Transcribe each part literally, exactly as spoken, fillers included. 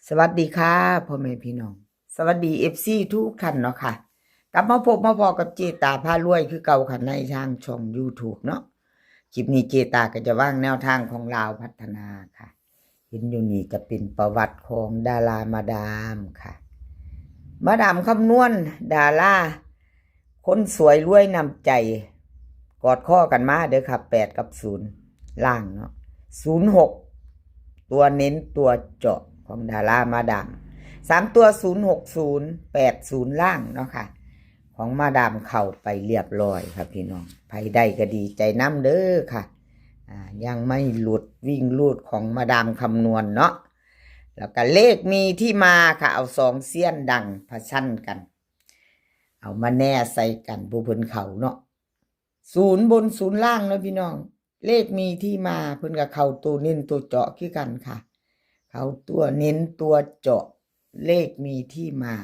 สวัสดีค่ะ พ่อแม่พี่น้อง สวัสดี เอฟซี ทุกท่านเนาะค่ะ กลับมาพบมาพ้อกับเจตาพารวยคือเก่าค่ะ ในทางช่อง YouTube เนาะ คลิปนี้เจตาก็จะวางแนวทางของลาวพัฒนาค่ะ เห็นอยู่นี่จะเป็นประวัติของดารามาดามค่ะ มาดามคำนวณ ดาราคนสวยรวยนำใจ กอดข้อกันมาเด้อค่ะ แปดกับศูนย์ ล่างเนาะ ศูนย์หก ตัวเน้นตัวเจาะของดารามาดาม สามตัว ศูนย์หกศูนย์ แปดศูนย์ ล่างเนาะค่ะ ของมาดามเข้าไปเรียบร้อยค่ะพี่น้อง ไผได้ก็ดีใจนำเด้อค่ะ อ่า ยังไม่หลุดวิ่งรูดของมาดามคำนวณเนาะ แล้วก็เลขมีที่มาค่ะ เอาสองเซียนดังผชันกัน เอามาแน่ใส่กันผู้เพิ่นเข้าเนาะ ศูนย์บนศูนย์ล่างเนาะพี่น้อง เลขมีที่มาเพิ่นก็เข้าตัวเน้นตัวเจาะคือกันค่ะ เข้าตัวเน้นตัวเจาะ เลขมีที่มา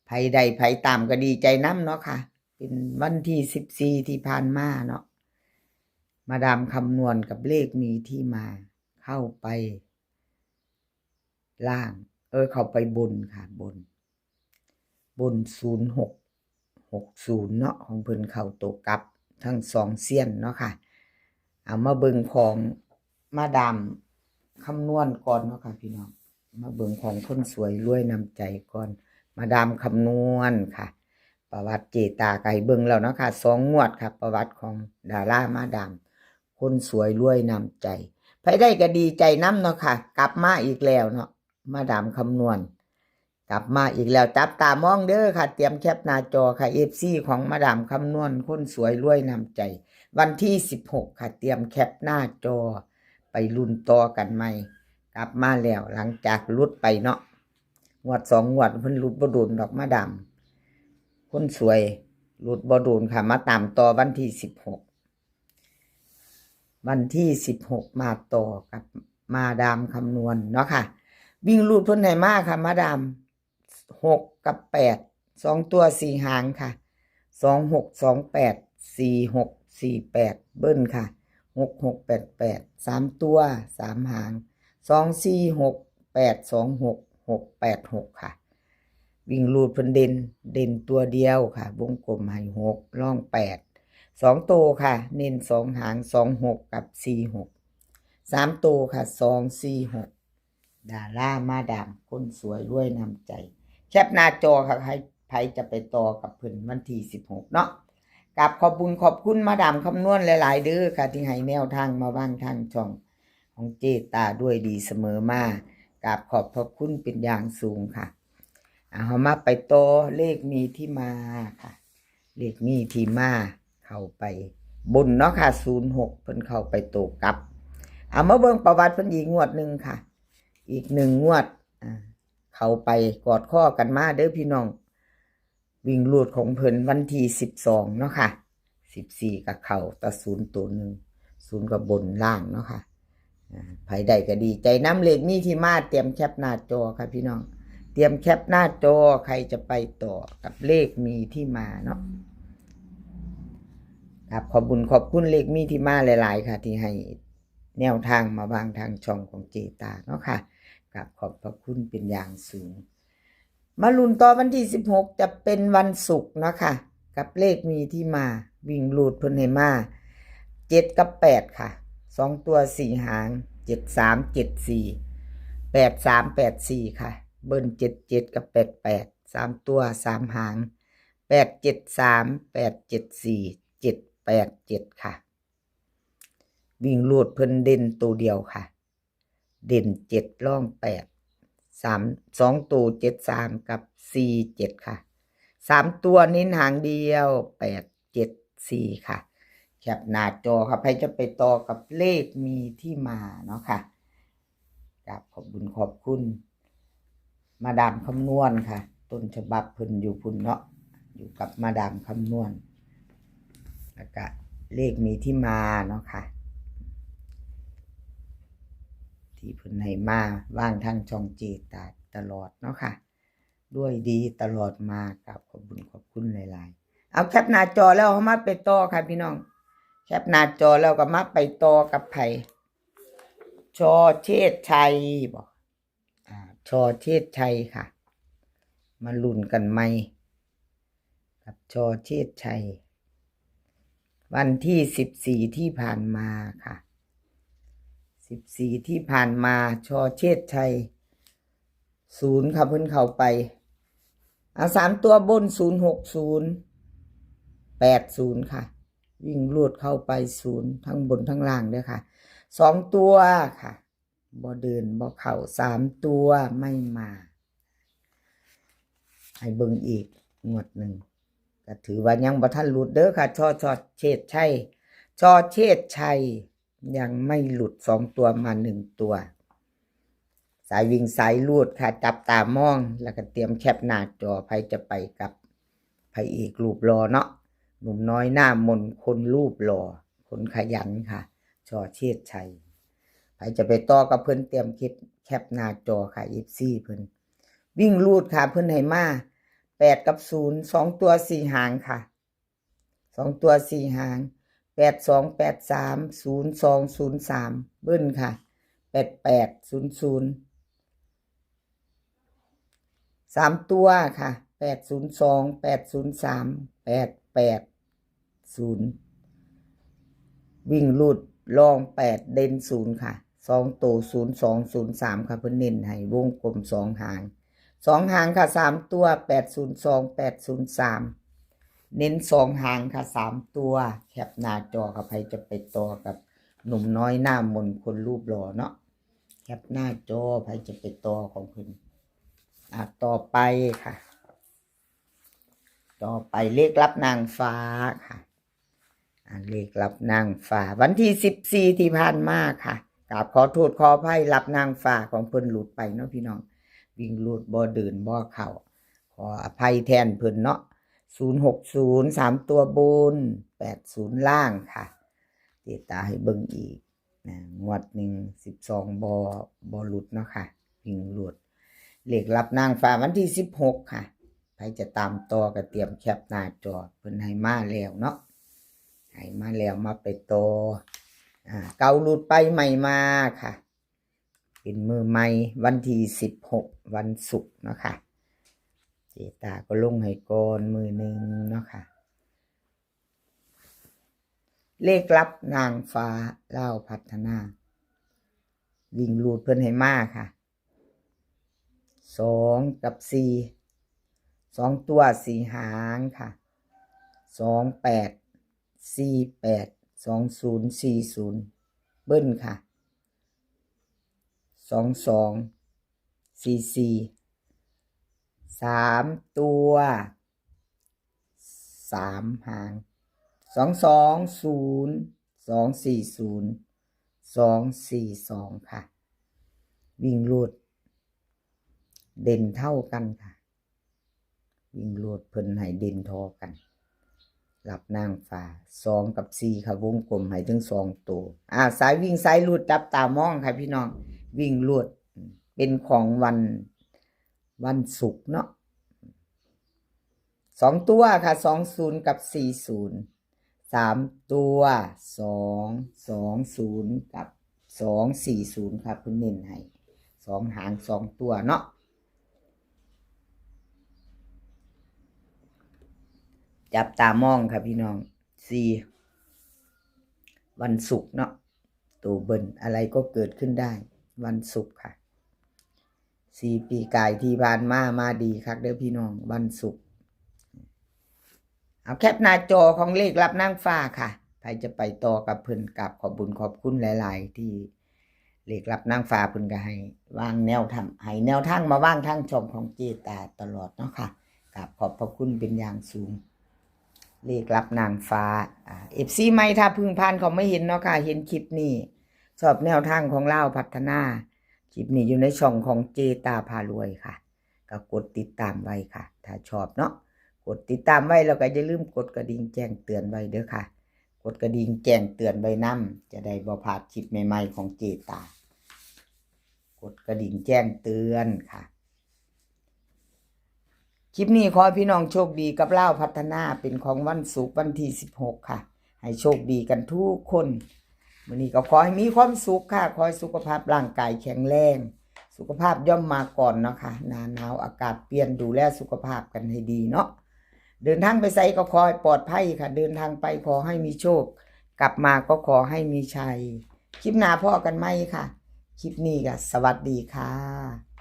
ไผได้ไผตามก็ดีใจนำเนาะค่ะ เป็นวันที่สิบสี่ที่ผ่านมาเนาะ มาดามคำนวณกับเลขมีที่มา เข้าไปล่าง เออ เข้าไปบนค่ะ บน บน ศูนย์หกหกศูนย์ เนาะ ของเพิ่นเข้าตัวกลับทั้งสองเซียนเนาะค่ะ เอามาเบิ่งของมาดามคำนวณก่อนเนาะค่ะพี่น้อง มาเบิ่งของคนสวยรวยนำใจก่อน มาดามคำนวณค่ะ ประวัติเจตาก็ให้เบิ่งแล้วเนาะค่ะ สองงวดค่ะ ประวัติของดารามาดาม คนสวยรวยนำใจ ไผได้ก็ดีใจนำเนาะค่ะ กลับมาอีกแล้วเนาะ มาดามคำนวณ กลับมาอีกแล้ว จับตามองเด้อค่ะ เตรียมแคปหน้าจอค่ะ เอฟซี ของมาดามคำนวณ คนสวยรวยนำใจ วันที่สิบหกค่ะ เตรียมแคปหน้าจอ ไปลุ้นต่อกันใหม่ กลับมาแล้วหลังจากหลุดไปเนาะ งวดสองงวดเพิ่นหลุดบ่โดนดอกมาดาม คนสวยหลุดบ่โดนค่ะ มาตามต่อวันที่สิบหก วันที่สิบหกมาต่อกับมาดามคำนวณเนาะค่ะ วิ่งรูดเพิ่นให้มาค่ะ มาดาม หกกับแปด สองตัวสี่หางค่ะ สองหกสองแปด สี่หกสี่แปด เบิ้ลค่ะ หกหกแปดแปด สามตัวสามหาง สองสี่หกแปดสองหก หกแปดหกค่ะ วิ่งรูดเพิ่นเด่น เด่นตัวเดียวค่ะ วงกลมให้หก ร่องแปด สองตัวค่ะ เน้นสองหาง สองหกกับสี่หก สามตัวค่ะ สองสี่หก ดารามาดามคนสวยรวยนำใจ แคปหน้าจอค่ะ ใคร ไผจะไปต่อกับเพิ่นวันที่สิบหกเนาะ กราบขอบบุญขอบคุณมาดามคำนวณหลายๆเด้อค่ะ ที่ให้แนวทางมาวางทางช่องของเจตาด้วยดีเสมอมา กราบขอบพระคุณเป็นอย่างสูงค่ะ อ่ะ เฮามาไปต่อเลขมีที่มาค่ะ เลขมีที่มา เข้าไปบนเนาะค่ะ ศูนย์หก เพิ่นเข้าไปตัวกลับ เอามาเบิ่งประวัติเพิ่นอีกงวดหนึ่งค่ะ อีกหนึ่งงวด อ่า เข้าไปกอดข้อกันมาเด้อพี่น้อง วิ่งรูดของเพิ่นวันที่สิบสองเนาะค่ะ สิบสี่ก็เข้าแต่ศูนย์ตัวหนึ่ง ศูนย์ก็บนล่างเนาะค่ะ อ่า ไผได้ก็ดีใจนำ เลขมีที่มา เตรียมแคปหน้าจอค่ะพี่น้อง เตรียมแคปหน้าจอ ใครจะไปต่อกับเลขมีที่มาเนาะ ครับ ขอบบุญขอบคุณเลขมีที่มาหลายๆค่ะ ที่ให้แนวทางมาวางทางช่องของเจตาเนาะค่ะ ครับ ขอบพระคุณเป็นอย่างสูง มาลุ้นต่อวันที่สิบหก จะเป็นวันศุกร์เนาะค่ะ กับเลขมีที่มา วิ่งรูดเพิ่นให้มา เจ็ดกับแปดค่ะ สองตัวสี่หาง เจ็ดสามเจ็ดสี่ แปดสามแปดสี่ค่ะ เบิ้ลเจ็ดเจ็ดกับแปดแปด สามตัวสามหาง แปดเจ็ดสาม แปดเจ็ดสี่ เจ็ดแปดเจ็ดค่ะ วิ่งรูดเพิ่นเด่นตัวเดียวค่ะ เด่นเจ็ด ร่องแปด สาม สองตัวเจ็ดสามกับสี่เจ็ดค่ะ สามตัวเน้นหางเดียว แปดเจ็ดสี่ค่ะ แคปหน้าจอค่ะ ไผจะไปต่อกับเลขมีที่มาเนาะค่ะ ครับ ขอบบุญขอบคุณ มาดามคำนวณค่ะ ต้นฉบับเพิ่นอยู่พุ้นเนาะ อยู่กับมาดามคำนวณ แล้วก็เลขมีที่มาเนาะค่ะ ที่เพิ่นให้มาวางทางช่องเจตาตลอดเนาะค่ะ ด้วยดีตลอดมา ครับ ขอบบุญขอบคุณหลายๆ เอาแคปหน้าจอแล้วเฮามาไปต่อค่ะพี่น้อง แคปหน้าจอแล้วก็มาไปต่อกับไผ ชอเชษชัยบ่ อ่า ช.เชษชัยค่ะ มาลุ้นกันใหม่กับ ช.เชษชัย วันที่ สิบสี่ ที่ผ่านมาค่ะ สิบสี่ ที่ผ่านมา ช.เชษชัย ศูนย์ค่ะ เพิ่นเข้าไป อ่า สามตัวบน ศูนย์หกศูนย์ แปดศูนย์ ค่ะ วิ่งรูดเข้าไป ศูนย์ ทั้งบนทั้งล่างเด้อค่ะ สองตัวค่ะ บ่เดินบ่เข้า สามตัวไม่มา ให้เบิ่งอีกงวดหนึ่ง ก็ถือว่ายังบ่ทันหลุดเด้อค่ะ ช.ช.เชษชัย ช.เชษชัย ยังไม่หลุด สองตัวมาหนึ่งตัว สายวิ่งสายรูดค่ะ จับตามอง แล้วก็เตรียมแคปหน้าจอ ไผจะไปกับพระเอกรูปหล่อเนาะ หนุ่มน้อยหน้ามน คนรูปหล่อ คนขยันค่ะ ช.เชษชัย ไผจะไปต่อกับเพิ่น เตรียมแคป แคปหน้าจอค่ะ เอฟซี เพิ่น วิ่งรูดค่ะ เพิ่นให้มา แปด กับ ศูนย์ สองตัวสี่หางค่ะ สองตัวสี่หาง แปดสอง แปดสาม ศูนย์สอง ศูนย์สาม เบิ้ลค่ะ แปดแปด ศูนย์ศูนย์ สามตัวค่ะ แปดศูนย์สอง แปดศูนย์สาม แปดแปดศูนย์ วิ่งรูดรองแปด เด่นศูนย์ค่ะ สองตัว ศูนย์สอง ศูนย์สาม ค่ะ เพิ่นเน้นให้ วงกลมสองหาง สองหางค่ะ สามตัว แปดศูนย์สอง แปดศูนย์สาม เน้นสองหางค่ะ สามตัว แคปหน้าจอค่ะ ไผจะไปต่อกับหนุ่มน้อยหน้ามน คนรูปหล่อเนาะ แคปหน้าจอ ไผจะไปต่อของเพิ่น อ่ะ ต่อไปค่ะ ต่อไปเลขลับนางฟ้าค่ะ อ่ะ เลขลับนางฟ้า วันที่ สิบสี่ ที่ผ่านมาค่ะ กราบขอโทษขออภัย ลับนางฟ้าของเพิ่นหลุดไปเนาะพี่น้อง วิ่งรูดบ่เดินบ่เข้า ขออภัยแทนเพิ่นเนาะ ศูนย์หกศูนย์ สามตัวบน แปดศูนย์ ล่างค่ะ เจตาให้เบิ่งอีกนะ งวดหนึ่ง สิบสอง บ่ บ่หลุดเนาะค่ะ วิ่งรูด เลขลับนางฟ้าวันที่ สิบหก ค่ะ ไผจะตามต่อก็เตรียมแคปหน้าจอ เพิ่นให้มาแล้วเนาะ ให้มาแล้ว มาไปต่อ อ่า เก่าหลุดไปใหม่มาค่ะ เป็นมื้อใหม่ วันที่ สิบหก วันศุกร์เนาะค่ะ เจตาก็ลงให้ก่อนมื้อหนึ่งเนาะค่ะ เลขลับนางฟ้าลาวพัฒนา วิ่งรูดเพิ่นให้มาค่ะ สอง กับ สี่ สองตัวสี่หางค่ะ สองแปด สี่แปด สองศูนย์ สี่ศูนย์ เบิ้ลค่ะ สองสอง สี่สี่ สามตัว สามหาง สองสองศูนย์ สองสี่ศูนย์ สองสี่สอง ค่ะ วิ่งรูด เด่นเท่ากันค่ะ วิ่งรูดเพิ่นให้เด่นเท่ากัน ลับนางฟ้า สอง กับ สี่ ค่ะ วงกลมให้ถึงสองตัว อ่า สายวิ่งสายรูดจับตามองค่ะพี่น้อง วิ่งรูดเป็นของวัน วันศุกร์เนาะ สองตัวค่ะ สองศูนย์ กับ สี่ศูนย์ สามตัว สอง สองศูนย์ กับ สองสี่ศูนย์ ค่ะ เพิ่นเน้นให้สองหางสองตัวเนาะ จับตามองค่ะพี่น้อง สี่ วันศุกร์เนาะ ตัวเบิ้ลอะไรก็เกิดขึ้นได้ วันศุกร์ค่ะ สี่ปีกายที่ผ่านมา มาดีคักเด้อพี่น้อง วันศุกร์ เอาแคปหน้าจอของเลขลับนางฟ้าค่ะ ไผจะไปต่อกับเพิ่น กราบขอบบุญขอบคุณหลายๆ ที่เลขลับนางฟ้าเพิ่นก็ให้วางแนวทาง ให้แนวทางมาวางทางช่องของเจตาตลอดเนาะค่ะ กราบขอบพระคุณเป็นอย่างสูง เลขลับนางฟ้า อ่า เอฟซี ใหม่ถ้าเพิ่งผ่านเข้ามาเห็นเนาะค่ะ เห็นคลิปนี้ ชอบแนวทางของลาวพัฒนา คลิปนี้อยู่ในช่องของเจตาพารวยค่ะ ก็กดติดตามไว้ค่ะ ถ้าชอบเนาะ กดติดตามไว้ แล้วก็อย่าลืมกดกระดิ่งแจ้งเตือนไว้เด้อค่ะ กดกระดิ่งแจ้งเตือนไว้นำ จะได้บ่พลาดคลิปใหม่ๆของเจตา กดกระดิ่งแจ้งเตือนค่ะ คลิปนี้ขอให้พี่น้องโชคดีกับลาวพัฒนา เป็นของวันศุกร์วันที่ สิบหก ค่ะ ให้โชคดีกันทุกคน มื้อนี้ก็ขอให้มีความสุขค่ะ ขอให้สุขภาพร่างกายแข็งแรง สุขภาพย่อมมาก่อนเนาะค่ะ หน้าหนาวอากาศเปลี่ยน ดูแลสุขภาพกันให้ดีเนาะ เดินทางไปไสก็ขอให้ปลอดภัยค่ะ เดินทางไปขอให้มีโชค กลับมาก็ขอให้มีชัย คลิปหน้าพ้อกันใหม่ค่ะ คลิปนี้ก็สวัสดีค่ะ